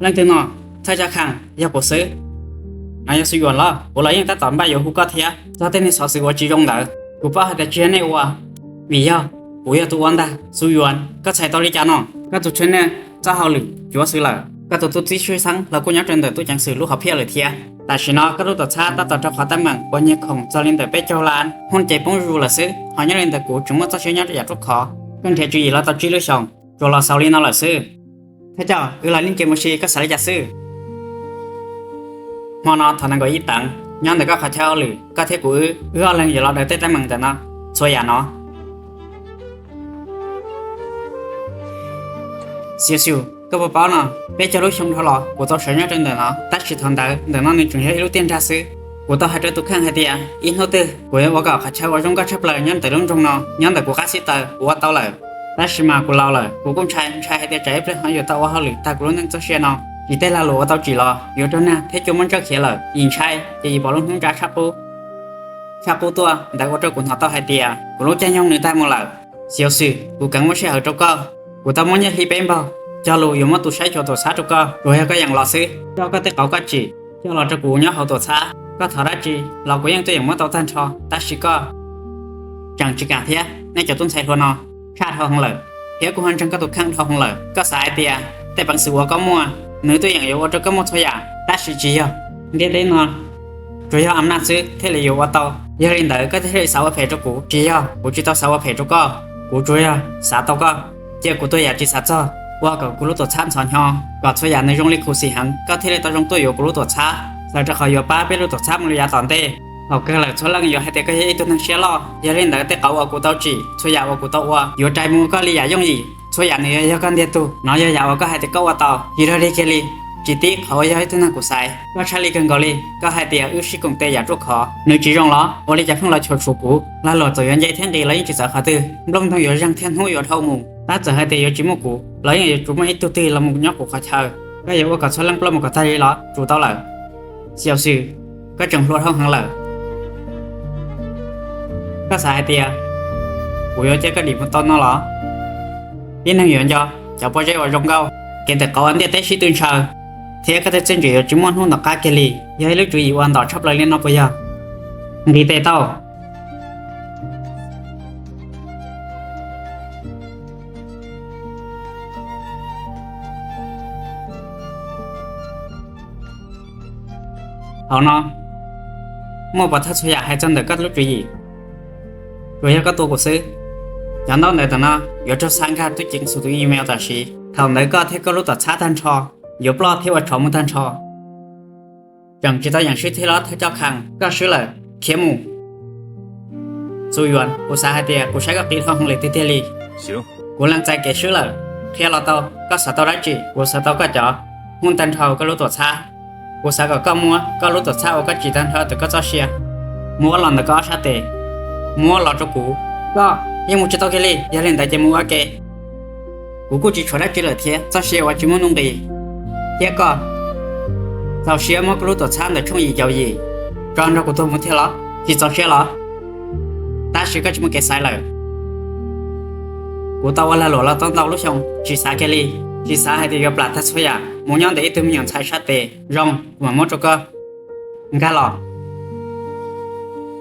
Leej twg no? Thawj coj kheej, yog kuv xwb. No yog Xu Yuas los? Kuv los yeej tab tom npaj yuav hu koj thiab. Txog tej niag xov xwm uas tsis zoo ntawd kuv paub hais tias tsis yog nej ua, vim yog kuv yog tus ua ntag. Xu Yuas, koj txhais tau li cas no? Koj tus tshwj neej txoj hauj lwm cuav xwb lawm, koj tus tub txib sib xeeb los kuj nyob rau ntawm tub ceev xwm lub hauv phiaj lawm thiab. Tam sim no koj lub tuam txhab tab tom rau qhov teeb meem uas nyiag khoom txog li ntawm peb caug lab, hoob ces poob zus lawm xwb. Ho nyob li ntawm kuv tseem muaj txoj sia nyob rau yam ruaj khov. Koj nrhiav tswv yim los tau tsib lub xyoos, tsuas los xaus li no lawm xwb. Thawj coj, wb los ib ce mus ua si, koj xav li cas xwb? Hmo no thaum nees nkaum ib teev, nyob ntawm koj qhov chaw hauj lwm, koj thiab kuv wb, wb ob leeg yuav los daws tej teeb meem ntawm no, txhua yam no. Xiu Xiu, koj puas paub no, peb caug lub xyoo dhau los kuv tau sawv nyob rau ntawm no, tab sis thaum ntawd ntawm no nws tseem yog ib lub tiaj nrag xwb. Kuv tau hais rau tus kheej hais tias ib hnub twg kuv yuav ua kom qhov chaw uas zoo nkauj tshaj plaws nyob ntawm lub nroog no, nyob ntawm kuv qab xib taws kuv ua tau lawm. Tab sis mas kuv laus lawm, kuv kuj ntshai ntshai hais tias tsam ib pliag ho yuav tau ua hauj lwm tag kuv lub neej txoj sia no, tsis tej lag luam ua tau tsim los yuav raug nag thiab cua muab ntsawj khiav lawm. Yim ntshai ces yim pom lub hnub ntsab tshaj qub tuaj, ntawd ua rau kuv hnov tau hais tias kuv lub caij nyoog nws tag mus lawm. Xiu Xiu, kuv kheev muab sij hawm rau koj, kuv tau muab nyiaj hli peb npaug cog lus yuav muab tus saib xyuas tuam txhab rau koj, tsuas yog koj yeem los xwb. Coj koj tej qauv koj tsim coj los rau kuv nyob hauv tuam txhab, koj thov dab tsi los kuv yeej tuaj yeem muab tau tag nrho. Tab sis koj tseem tsis kam thiab, nej cov tub ntxhais hluas no tshaj dhau heev lawm, thiab kuv ho ntseeg koj tus kheej dhau heev lawm. Koj xav hais tias tej peev xwm uas koj muaj, nws tuaj yeem yuav ua rau koj muaj txhua yam, tab sis tsis yog. Ntiaj teb no tsuas yog a naj xwb thiaj li yuav ua tau. Yog li ntawd koj thiaj li xav ua phem rau kuv, tsis yog kuv tsis tau xav ua phem rau koj, kuv tsuas yog xav tau koj cia kuv tus yam tsis xav txog, ua kom kuv lub tuam txhab ntxhov hnyo, kom txhua yam nws zoo li khuv xim heev, koj thiaj li tau zoo tuaj yuav kuv lub tuam txhab, xav rau qhov yuav pab peb lub tuam txhab mus li yav tom ntej. Thaum kawg lawm txhua leej yuav hais tias koj yog ib tug neeg siab loj. Yog li ntawd tej qauv uas kuv tau tsim, txhua yam uas kuv tau ua yuav rais mus koj li yam yooj yim. Txhua yam nws yog koj ntiag tug. Nov yog yam uas koj hais tias koj ua tau, tsis raug li kiag li. Tsis tib qhov uas yog ib tug neeg kuv xaiv, koj tshaj li kawg nkaus li. Koj hais tias wb sib koom tes yam ruaj khov, nws tsis zoo los? Ua li cas pheej los chua tshum kuv? Lag luam txawm yuav nce thiab nqis los yeej tsis txawv qhov twg, nplooj ntoo yuav zeeg thiab hnub yuav dhau mus, tab txawm hais tias yuav tsis muaj kuv los yeej yuav tsum muaj ib tug twg los mus nyob kuv qhov chaw. Koj yuav ua kom txhua leej ploj mus kom tag li los? Tsum tau lawm. Xiu Xiu, koj tseem hluas dhau heev lawm. Koj xav hais tias kuv yuav cia koj dim mus tau no los? Tib neeg yuav nco cov pob zeb uas zoo nkauj, kev tawm qauv uas ntiaj teb sib tw ntshaw, thiab koj tej txiaj ntsim yuav tsis muaj hnub tom qab kiag li. Yog ib lub tswv yim uas ntau tshaj plaws li no puas yog? Nqis tes tau. Hauv no muaj pov thawj txhua yam hais txog ntawm koj lub tswv yim, tsuas yog koj tua kuv xwb. Cov ntaub ntawv ntawm no yuav raug xa nkag tub ceev xwm tus email tam sim. Thaum ntawd koj thiab koj lub tuam txhab tag nrho yuav ploj thiab ua tshov mus tag nrho. Tseem tsis tau yeem swb thiab los thawj coj kheej, koj swb lawm, khiav mus. Xu Yuas, kuv xav hais tias kuv saib koj qis dhau heev lawm tiag tiag li. Kuv lees txais kev swb lawm, qhia los tau. Koj xav tau dab tsi? Kuv xav tau koj cov hmoob tag nrho koj lub tuam txhab. Kuv xav kom koj muab koj lub tuam txhab uas koj tsim tag nrho ntawm koj txoj sia, muab los ntawm koj ob sab tes, muab los rau kuv. Koj yeej mus tsis tau kiag li, yog li ntawd ces mus ua ke. Kuv kuj tsis tshuav dab tsi lawm thiab, txoj sia uas tsis muaj nuj nqis. Thiab koj txaus siab muab koj lub tuam txhab ntawm tshooj yim caum yim tso nrog kuv tuag mus thiab los? Tsis txaus siab los? Tab sis koj tsis muaj kev xaiv lawm. Kuv tau ua lag luam los tau ntau lub xyoo, tsis xav kiag li, tsis xav hais tias yuav plam tag txhua yam mus nyob ntawm ib tug me nyuam ntxhais sab tes. Zoo, kuv mam muab rau koj. Nkag los.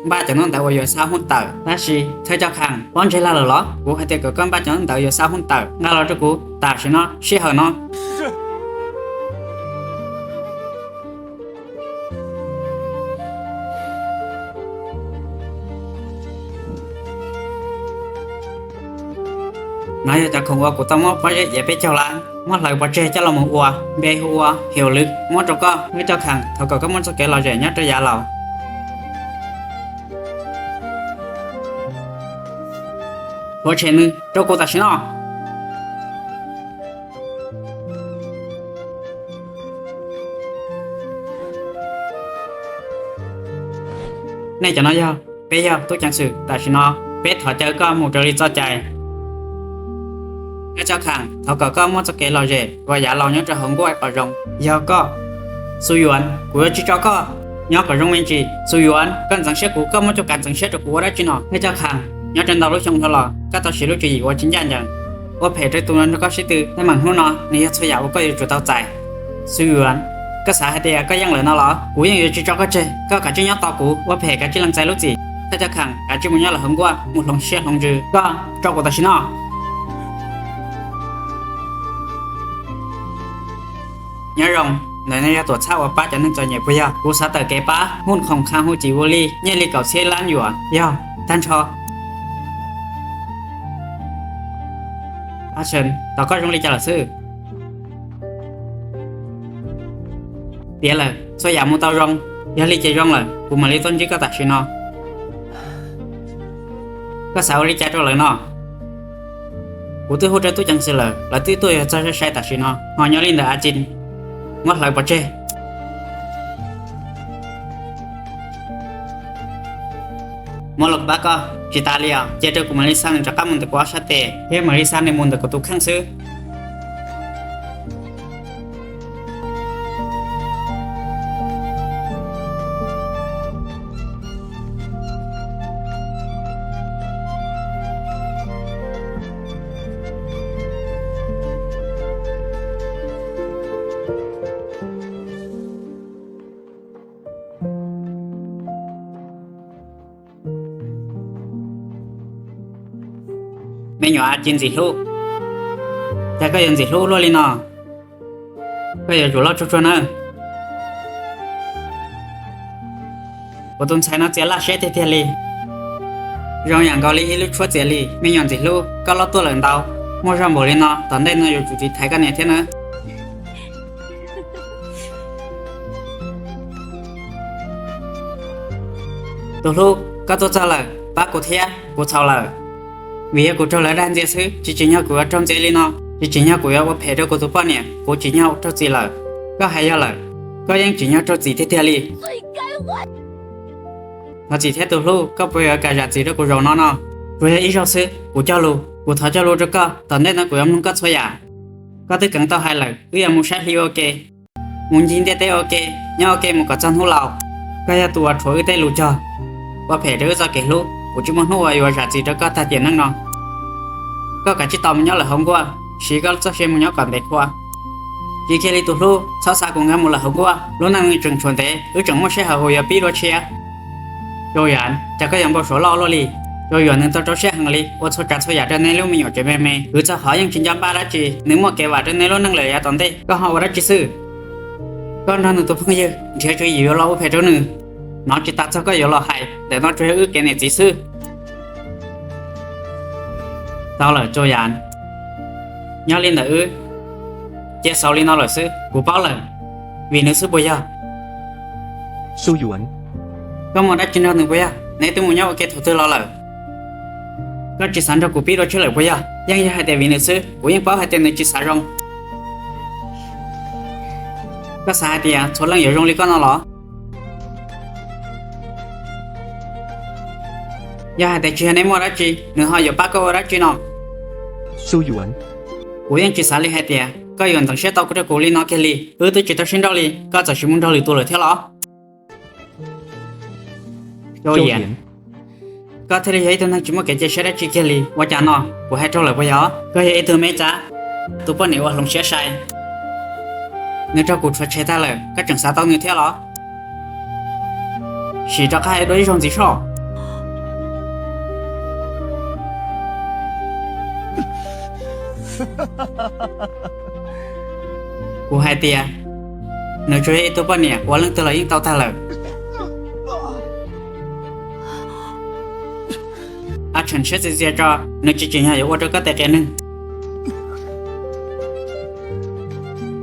Npaj cov ntaub ntawv uas yuav xa hoob tawm. Tab sis thawj coj kheej, pob ntseg lag lawm los? Kuv hais tias kom koj npaj cov ntaub ntawv yuav xa hoob tawm, nkag los rau kuv tam sim no, sij hawm no. No yog cov khoom uas kuv tau muab pob zeb iav peb caug lab, muab hlawv pov tseg coj los mus ua, npe hu ua Hiaus Lwm, muab rau koj. Thawj coj kheej, thov kom koj muab txoj kev lom zem nyob rau yav laus. Rhuav tshem nws rau kuv tam sim no. Nej cov no yog, peb yog tub ceev xwm, tam sim no peb thov caw koj mus raws li txoj cai. Thawj coj kheej, thov kom koj muab txoj kev lom zem ua yav laus nyob rau hauv nkuaj kom zoo. Yog koj, Xu Yuas, kuv yuav tsis tso koj nyob kom zoo me ntsis. Xu Yuas, koj ntxeev siab kuv, koj muaj cuab kav ntxeev siab rau kuv ua dab tsi no? Thawj coj kheej, nyob rau ntau lub xyoo dhau los koj tau siv lub tswv yim uas tsis ncaj ncees, ua phem rau tus nrog koj sib tw. Teeb meem hnub no nws yog txhua yam uas koj yuav tsum tau txais. Xwb Yuav, koj xav hais tias koj yeej lawm no los? Kuv yeej yuav tsis tso koj tseg. Koj kav tsij nyob tos kuv ua phem kav tsij lees txais lub txim, thaj cov kheem kav tsij mus nyob lawm hauv nkuaj mus hloov siab hloov ntsws. Koj tso kuv tam sim no. Nyob zoo, ntawm no yog tuam txhab uas pab cov neeg txom nyem puas yog? Kuv xav tawm kev pab, hu khoom kha hu cim ua li nyiaj li kaum txhiab lab yuam yog tag nrho. Action, tos koj zoo li cas lawm xwb? Tiav lawm, txhua yam mus tau zoo. Yog li ces zoo lawm, kuv mam li tuaj ntsib koj tam sim no. Koj xav ua li cas rau lawv no? Kuv twb hu rau tub ceev xwm lawm, lawv twb tuaj yuav txog sai sai tam sim no. Ho nyob li ntawm A Cin, muab hlawv pov tseg. Muab los pab koj. Tsis tas li os, cia rau kuv mam li xa nws rov qab mus ntawm kuv ob sab tes thiab mam li xa nws mus ntawm kuv tus kheej xwb. Me nyuam A Ci ntxim hlub, cas koj yuav ntxim hlub luaj li no? Koj yuav tsum loj tsuag tsuag nawb. Kuv tus ntxhais no txias laj siab tiag tiag li, zoo yam nkaus li ib lub tshuab txias li. Me nyuam ntxim hlub, koj loj tuaj lawm ntau, muaj zog npaum li no, tom ntej no yuav tsum tiv thaiv koj niam thiab nawb. Tus hlub, koj tuaj txog lawm, pab kuv thiab, kuv txhaum lawm. Vim yog kuv raug lawv dag ntxias xwb, tsis tsim nyog kuv yuav raug ntxias li no, tsis tsim nyog kuv yuav ua phem rau kuv tus poj niam, kuv tsim nyog raug txim lawm. Koj hais yog lawm, koj yeej tsim nyog raug txim tiag tiag li. Thov txim thiab tus hlub, koj puas yuav kam zam txim rau kuv zaum no no? Tsuas yog ib zaug xwb, kuv cog lus, kuv thov cog lus rau koj, tom ntej no kuv yuav mloog koj txhua yam. Koj twb keev tau hais lawm, wb yuav mus saib hli ua ke, mus ncig ntiaj teb ua ke, nyob ua ke mus kom txog hnub laus. Koj yog tus uas rhuav wb tej lus cog, ua phem rau wb txoj kev hlub, kuv tsis muaj hnub uas yuav zam txim rau koj tag tiam neej no. Koj kav tsij tos mus nyob lawm hauv nkuaj, siv koj txoj sia mus nyob kom ntev qhua. Tsis kiag li tus hlub, txhob xav kuv nkag mus lawm hauv nkuaj, lub neej tseem tshuav ntev, wb tseem muaj sij hawm uas yuav pib dua tshiab. Rau Yuam, cas koj yuav npau suav loj luaj li? Rau Yuam nws tau rau siab heev li, ua txhua tsav txhua yam rau nej lub me nyuam tsev me me, hwv txog qhov yeej tsis nco npaj dab tsi, nws muaj kev vam rau nej lub neej lawm yav tom ntej, koj ho ua dab tsi xwb? Koj nrog nws tus phooj ywg nrhiav tswv yim yuav los ua phem rau nws, hnov tsis tas txog koj yuav los hais, ntawm no tsuas yog wb kev niam txiv xwb. Tau lawm Rau Yam, nyob li ntawm wb, cia xaus li no lawm xwb, kuv paub lawm. Vim nws xwb puas yog? Koj muaj dab tsi nrog nws puas yog? Neb twb mus nyob ua ke thaum twg los lawm? Koj tsis xav nrog kuv pib dua tshiab lawm puas yog? Yeej yog hais tias vim nws xwb, kuv yeej paub hais tias nws tsis xav zoo. Koj xav hais tias txhua leej yuav zoo li koj no los? Yog hais tias tsis yog neb muaj dab tsi, nws ho yuav pab koj ua dab tsi no? Kuv yeej tsis xav li hais tias koj yuav ntxeev siab tau rau kuv li no kiag li. Wb twb tsis tau sib nrauj li, koj txawm sis mus nrog lwm tus lawm thiab los? Koj thiaj li yog ib tug neeg tsis muaj kev cia siab dab tsi kiag li. Ua cas no, kuv hais raug lawm puas yog? Koj yog ib tug me txav, tus poj niam uas hloov siab sai, nws raug kuv rhuav tshem tag lawm, koj tseem xav tau nws thiab los? Sim rov qab dua ib zaug ntxiv soj. Kuv hais tias, nws tsuas yog ib tug poj niam uas leej twg los yeej tau tag lawm. A Tseem siab txias txias tso, nws tsis tsim nyog yuav ua rau koj tes qias neeg.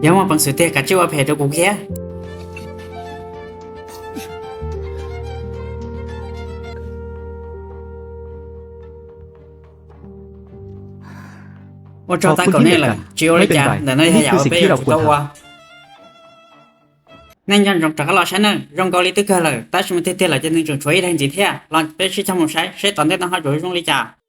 Yog muaj peev xwm tiag kav tsij ua phem rau kuv thiab. Ua tsaug tag nrho nej lawm, tsis ua li cas, ntawm no yog yam uas peb yuav tsum tau ua. Nej nco ntsoov rov qab los saib nawb, zoo nkaus li twb kawg lawm, tab sis mas tiag tiag lawm ces nws tseem tshuav ib daim ntxiv thiab, los peb sib cog mus saib seb tom ntej no ho yuav zoo li cas.